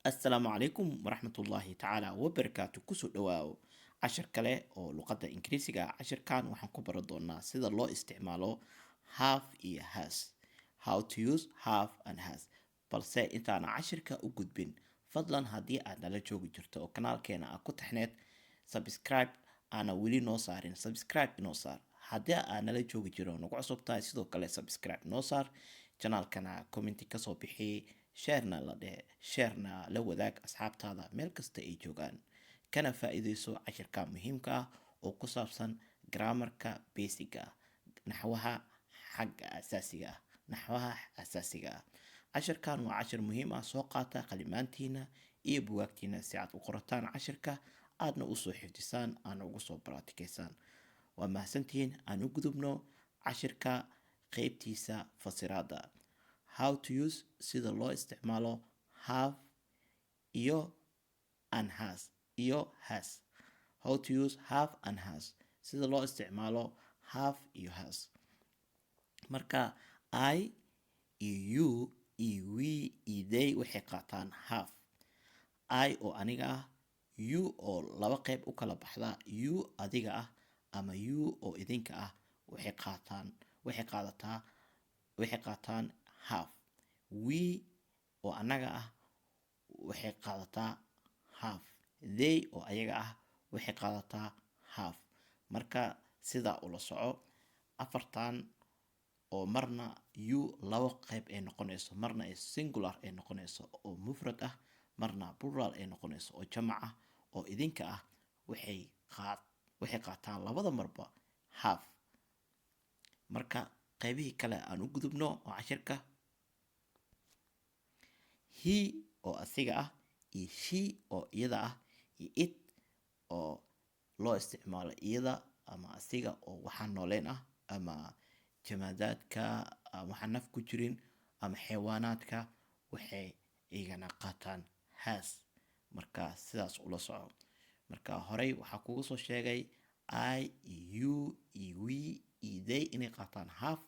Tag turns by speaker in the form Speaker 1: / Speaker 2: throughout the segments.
Speaker 1: Assalaamu calaykum waraxmatullaahi tacaala wabarakaatu. Kusoo dhawaaw cashar kale oo luqadda Ingiriisiga. Cashirkan waxaan ku baran doonaa sida loo isticmaalo have iyo has, how to use have and has. Balse intaana cashirka u gudbin, fadlan haddii aad nala joogi jirto oo kanaalkeena aad ku taxneed, subscribe aana weli noo saarin, subscribe inoo saar. Haddii aad nala joogi jiro, nagu cusub tahay, sidoo kale subscribe noo saar, channelkana comment kasoo bixi, sharena la dheh, sharena la wadaag asxaabtaada meel kasta ay joogaan, kana faa-iideyso cashirka muhiimka ah oo ku saabsan grammarka basicga ah, naxwaha xagga asaasiga ah, naxwaha asaasiga ah. Cashirkan waa cashir muhiim ah. Soo qaata qalimaantiina iyo bugaagtiina si aad u qorataan cashirka, aadna usoo xifdisaan, aadna ugu soo baraatikeysaan. Waa mahadsantihiin. Aan u gudubno cashirka qeybtiisa fasiraada. How to use, sida loo isticmaalo have iyo and has iyo has. How to use have and has, sida loo isticmaalo have iyo has. Marka I iyo you iyo we iyo they waxay qaataan have. I oo aniga ah, you oo laba qeyb u kala baxda, you adiga ah ama you oo idinka ah, waxay qaataan, waxay qaadataa, waxay qaataan have. We oo annaga ah waxay qaadataa have. They oo ayaga ah waxay qaadataa have. Marka sidaa ula soco afartan oo marna you laba qeyb ay noqonayso, marna ay singular ay noqonayso oo mufrad ah, marna plural ay noqonayso oo jamac ah oo idinka ah, waxay qaataan labada marba have. Marka qeybihii kale aan u gudubno oo cashirka. He oo asiga ah iyo she oo iyada ah iyo it oo loo isticmaalo iyada ama asiga oo waxaan nooleen ah ama jamaadaadka, waxaan naf ku jirin ama xayawaanaadka, waxay iyagana qaataan has. Marka sidaas ula soco. Marka horey waxaa kugu soo sheegay I iyo you iyo we iyo they inay qaataan have,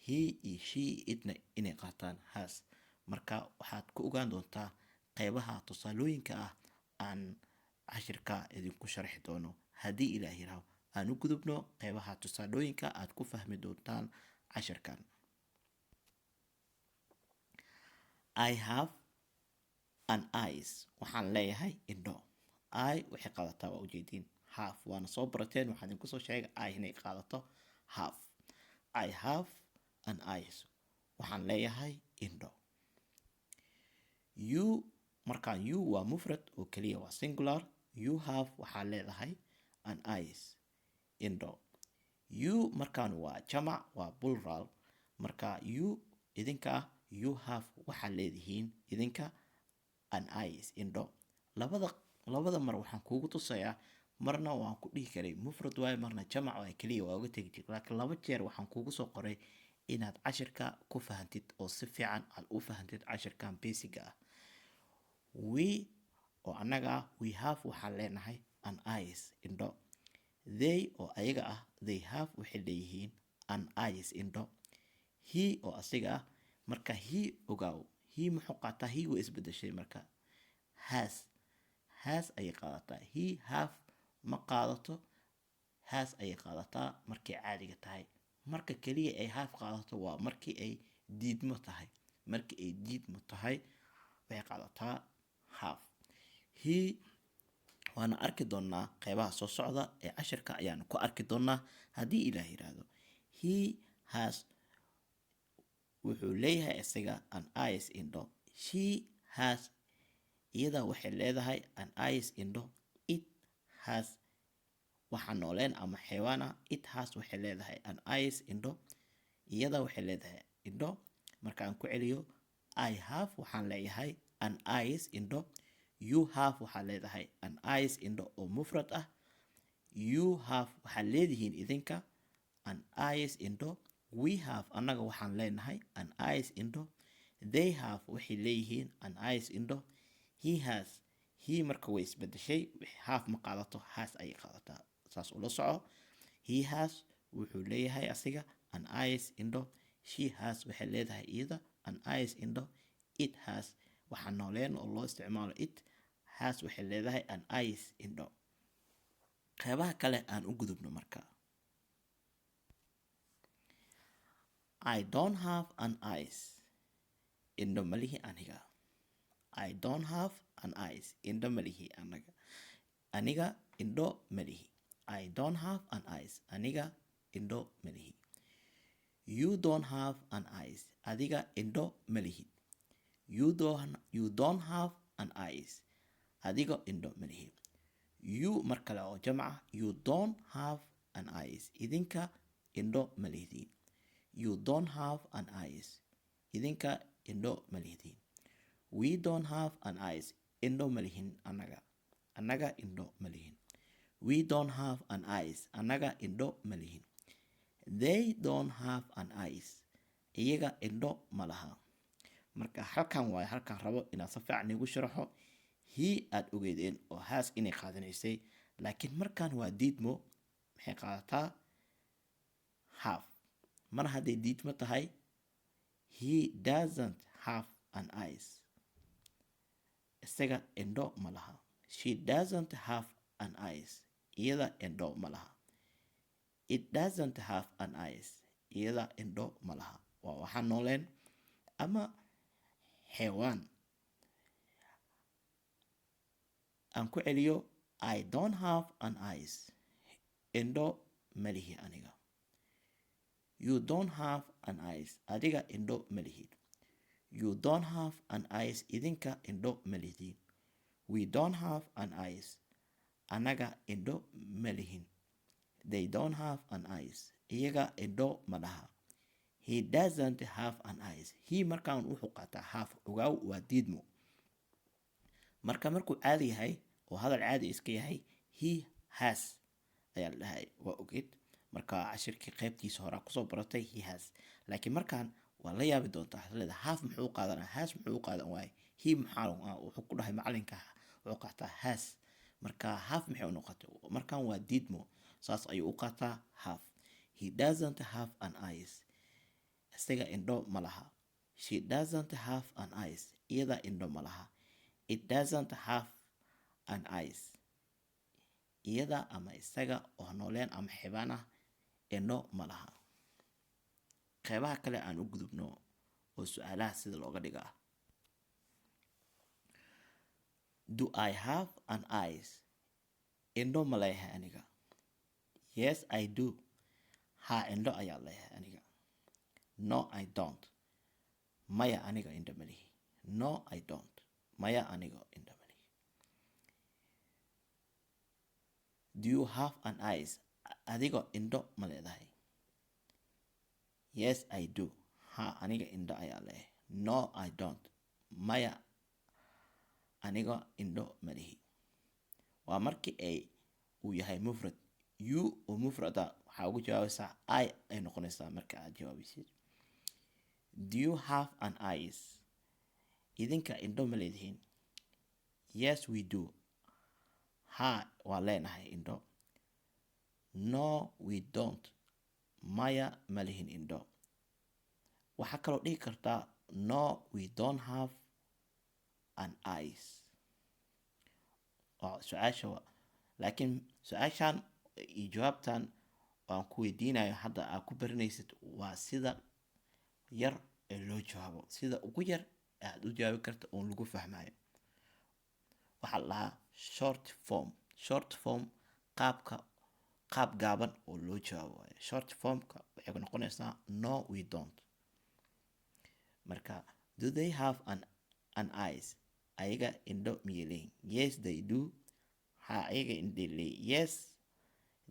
Speaker 1: he iyo she, itna inay qaataan has. Marka waxaad ku ogaan doontaa qeybaha tusaalooyinka ah aan cashirka idinku sharxi doono haddii Ilaah yiraahdo. Aan u gudubno qeybaha tusaalooyinka aad ku fahmi doontaan cashirkan. I have an eyes, waxaan leeyahay indho. I waxay qaadataa, waa ujeediin, have. Waana soo barateen, waxaan idinku soo sheegay I inay qaadato have. I have an eyes, waxaan leeyahay indho. You, markaan you waa mufrad oo keliya, waa singular. You have, waxaa leedahay, an eyes, indho. You markaan waa jamac, waa plural. Marka you idinka ah, you have, waxaa leedihiin idinka, an eyes, indho. Labada mar waxaan kuugu tusayaa, marna waan ku dhihi karay mufrad waaye, marna jamac waaye, keliya waa uga tegi jir, laakiin laba jeer waxaan kuugu soo qoray inaad cashirka ku fahantid oo si fiican aad u fahantid cashirkan basicga ah. We oo annaga ah, we have, waxaan leenahay, an eyes, indho. They oo ayaga ah, they have, waxay leeyihiin, an eyes, indho. He oo asiga ah, marka he ogaaw, he muxuu qaataa? He way isbedeshay marka, has, has ayay qaadataa. He have ma qaadato, has ayay qaadataa markay caadiga tahay. Marka keliya ay have qaadato waa markii ay diidmo tahay. Markii ay diidmo tahay waxay qaadataa have. He waana arki doonaa qeybaha soo socda ee cashirka ayaanu ku arki doonaa haddii Ilaah yiraahdo. He has, wuxuu leeyahay isaga, an eyes, indho. She has, iyada waxay leedahay, an eyes, indho. It has, waxaa nooleen ama xayawaan ah, it has, waxay leedahay, an eyes, indho. Iyada waxay leedahay indho. Marka aan ku celiyo: I have, waxaan leeyahay, an eyes, indho. You have, waxaa leedahay, an eyes, indho oo mufrad ah. You have, waxaad leedihiin idinka, an eyes, indho. We have, annaga waxaan leenahay, an eyes, indho. They have, waxay leeyihiin, an eyes, indho. He has, he marka way isbedeshay, have ma qaadato, has ayay qaadataa. Saas ula soco. He has, wuxuu leeyahay asiga, an eyes, indho. She has, waxay leedahay iyada, an eyes, indho. It has, waxaa nooleen ama xayawaan ah, it has, waxay leedahay, an eyes, indho. Waxaan nooleen oo loo isticmaalo it. Has waxay leedahay an eyes, indho. Qeybaha kale aan u gudubno marka. I don't have an eyes, indho malihi aniga. I don't have an eyes, indho malihi anaga, aniga indho malihi. I don't have an eyes, aniga indho malihi. You don't have an eyes, adiga indho malihid. You don't have an eyes, adiga indho malihid. You mar kale oo jamca, you don't have an eyes, idinka indho malihdiin. You don't have an eyes, idinka indho malihdiin. We don't have an eyes, indho malihin anaga, annaga indho malihin. We don't have an eyes, annaga indho malihin. They don't have an eyes, iyaga indho ma laha. Marka halkan waayo halkan rabo inaad si fiican iigu sharaxo. He aad ogeydeen oo has inay qaadanaysay, laakiin markan waa diidmo, maxay qaadataa? Have. Mar hadday diidmo tahay, he doesn't have an eyes, isaga indho ma laha. She doesn't have an eyes, iyada indho ma laha. It doesn't have an eyes, iyada indho ma laha. Waa waxaan nooleen ama xeewaan. Aan ku celiyo: I don't have an eyes, indho ma lihi aniga. You don't have an eyes, adiga indho ma lihid. You don't have an eyes, idinka indho ma lihiin. We don't have an eyes, annaga indho ma lihin. They don't have an eyes, iyaga indho ma laha. He doesn't have an eyes. He markaan wuxuu qaataa have. Ogaaw, waa diidmo. Marka markuu caadi yahay oo hadal caadi iska yahay, he has ayaa la dhahay, waa ogeed. Marka cashirkii qaybtiisa horaa kusoo baratay he has. Laakiin markaan waa la yaabi doontaa, waxaad leedahay, have muxuu u qaadanaa? Has muxuu u qaadan waaye? He maxaa wuxuu ku dhahay macalinka wuxuu qaataa has, marka have maxay u noqotay? Markaan waa diidmo, saas ayuu u qaataa have. He doesn't have an eyes, isaga indho ma laha. She doesn't have an eyes, iyada indho ma laha. It doesn't have an eyes, iyada ama isaga oo nooleen ama xibaan ah indho ma laha. Qeybaha kale aan u gudubno oo su-aalaha sida looga dhigaa. Do I have an eyes? Indho ma leeyahay aniga? Yes, I do, haa, indho ayaa leeyahay aniga. No, I don't, maya, aniga indho ma lihi. No, I don't, maya, aniga indho ma lihi. Do you have an eyes? Adiga indho ma leedahay? Yes, I do, haa, aniga indho ayaa leeyahay. No, I don't, maya, aniga indho ma lihi. Waa markii ay uu yahay mufrad. You oo mufrada waxaa ugu jawaabaysaa I ay noqonaysaa marka aad jawaabaysid. Do you have an eyes? Idinka indho ma leedihiin? Yes, we do, haa, waa leenahay indho. No, we don't, maya, ma lihin indho. Waxaa kaloo dhihi kartaa no, we don't have an eyes. Oo su-aasha laakiin su-aashan iyo jawaabtan aan ku weydiinayo hadda aad ku baranaysid waa sida yar ee loo jawaabo, sida ugu yar aad u jawaabi karta oon lagu fahmayo. Waxaa la dhahaa short form. Short form, qaabka qaab gaaban oo loo jawaabo waaye. Short formka waxay noqonaysaa no, we don't. Marka, do they have an eyes? Ayaga indho miyay leeyihin? Yes, they do, ha, ayaga indhay leeyihin. Yes,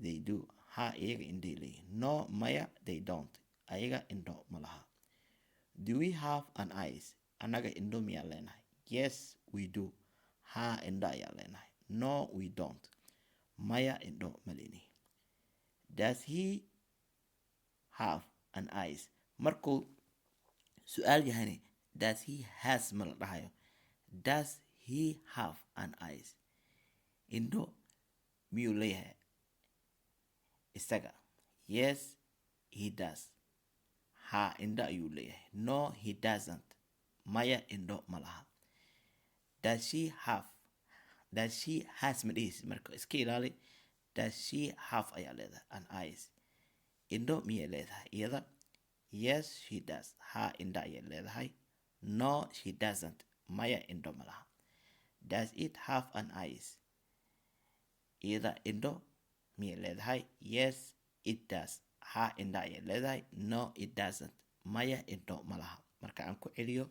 Speaker 1: they do, ha, iyaga indhay leeyihin. No, maya, they don't, ayaga indho ma laha. Do we have an eyes? Annaga indho miyaa leenahay? Yes, we do, ha, indho ayaa leenahay. No, we don't, maya, indho ma leenihi. Does he have an eyes? Markuu su-aal yahayne, does he has ma la dhahayo. Does he have an eyes? Indho miyuu leeyahay isaga? Yes, he does, ha, indho ayuu leeyahay. No, he doesn't, maya, indho ma laha. Does she have, does she has ma dhehaysid. Marka iska ilaali. Does she have ayaa leedahay. An eyes, indho miyay leedahay iyada? Yes, she does, ha, indho ayay leedahay. No, she doesn't, maya, indho ma laha. Does it have an eyes, iyada indho miyay leedahay? Yes, it does, ha, indho ayay leedahay. No, it doesn't, maya, indho ma laha. Marka aan ku celiyo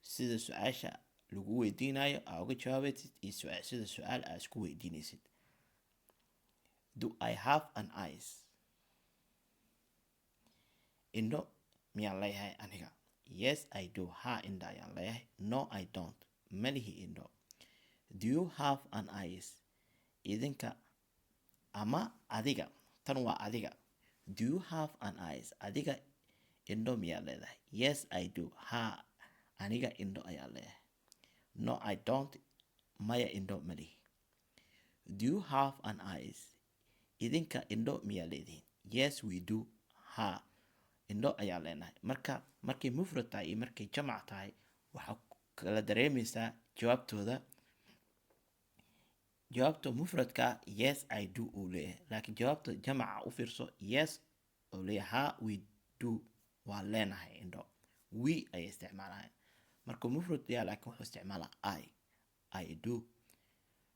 Speaker 1: sida su-aasha lagu weydiinayo aa uga jawaabaysid iyo sida su-aal aa isku weydiinaysid. Do I have an eyes, indho miyaan leeyahay aniga? Yes, I do, ha, indho ayaan leeyahay. No, I don't, malihi indho. Do you have an eyes, idinka ama adiga, tan waa adiga. Do you have an eyes, adiga indho miyaa leedahay? Yes, I do, ha, aniga indho ayaa leeyahay. No, I don't, maya, indho malihi. Do you have an eyes, idinka indho miyaa leedihiin? Yes, we do, ha, indho ayaa leenahay. Marka markay mufrad tahay iyo markay jamac tahay, waxaa kala dareemaysaa jawaabtooda. Jawaabta mufradka "Yes, I do" uu leeyahay, laakiin jawaabta jamaca u fiirso. "Yes" uu leeyahay, ha, "we do", waa leenahay indho. "We" ayay isticmaalayaan marka mufrad yaa, laakiin wuxuu isticmaalaa "I", "I do".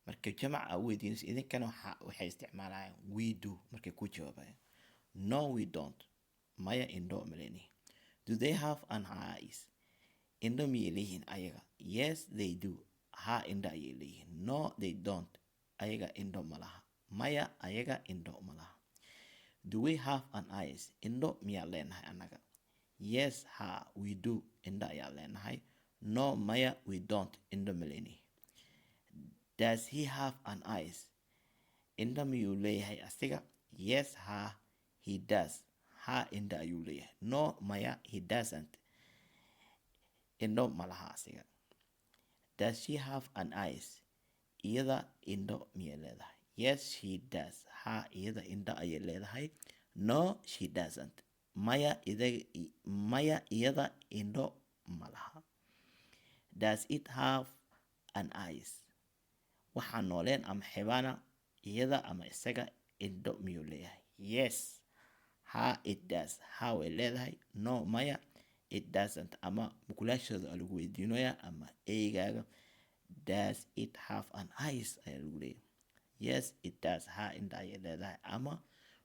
Speaker 1: Marka jamac aa u weydiinayso idinkana, waxay isticmaalayaan "we do" markay ku jawaabayaan. No, we don't, maya, indho maleni. Do they have an eyes, indho miyay leeyihiin ayaga? Yes, they do, ha, indho ayay leeyihiin. No, they don't, ayaga indho ma laha. Maya, ayaga indho ma laha. Do we have an eyes, indho miyaa leenahay annaga? Yes, ha, "we do", indho ayaa leenahay. No, maya, "we don't", indho maleni. Does he have an eyes, indho miyuu leeyahay asiga? Yes, ha, "he does", ha, indho ayuu leeyahay. No, maya, "he doesn't", indho ma laha asiga. Does she have an eyes, iyada indho miyay leedahay? Yes, she does, ha, iyada indho ayay leedahay. No, she doesn't, maya, ida maya, iyada indho ma laha. Does it have an eyes, waxaa nooleen ama xibaana, iyada ama isaga indho miyuu leeyahay? Yes, ha, "it does", ha, way leedahay. No, maya, "it doesn't". Ama mukulaashooda aa lagu weydiinayaa ama eygaaga, "Does it have an eyes?" ayaa lagu leeyahay. "Yes, it does", ha, indho ayay leedahay. Ama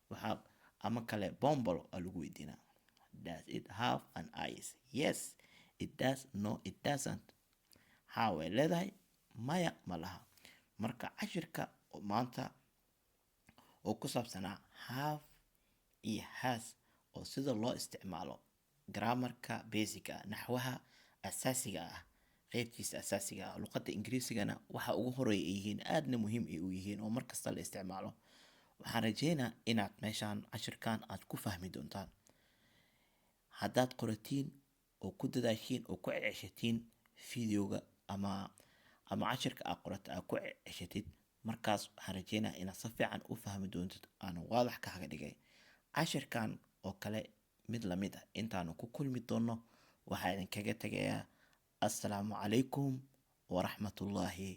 Speaker 1: waxaa ama kale bombolo aa lagu weydiinaa, "Does it have an eyes?" "Yes, it does." "No, it doesn't." Ha, way leedahay. Maya, ma laha. Marka cashirka maanta oo ku saabsanaa have iyo has oo sida loo isticmaalo grammarka basic ah, naxwaha asaasiga ah, qeybtiisa asaasiga ah, luqadda Ingiriisigana waxa ugu horeeya ay yihiin, aadna muhiim ay u yihiin oo markasta la isticmaalo. Waxaan rajeynaa inaad meeshaan cashirkan aad ku fahmi doontaan haddaad qoratiin oo ku dadaashiin oo ku ceshatiin videoga ama cashirka aad qorata aad ku ceshatid. Markaas waxaan rajeynaa inaad si fiican u fahmi doontid, aanu waadax kaaga dhigay. Cashirkan oo kale mid lamid ah intaanu ku kulmi doonno, waxaa idinkaga tegayaa assalaamu calaykum waraxmatullaahi.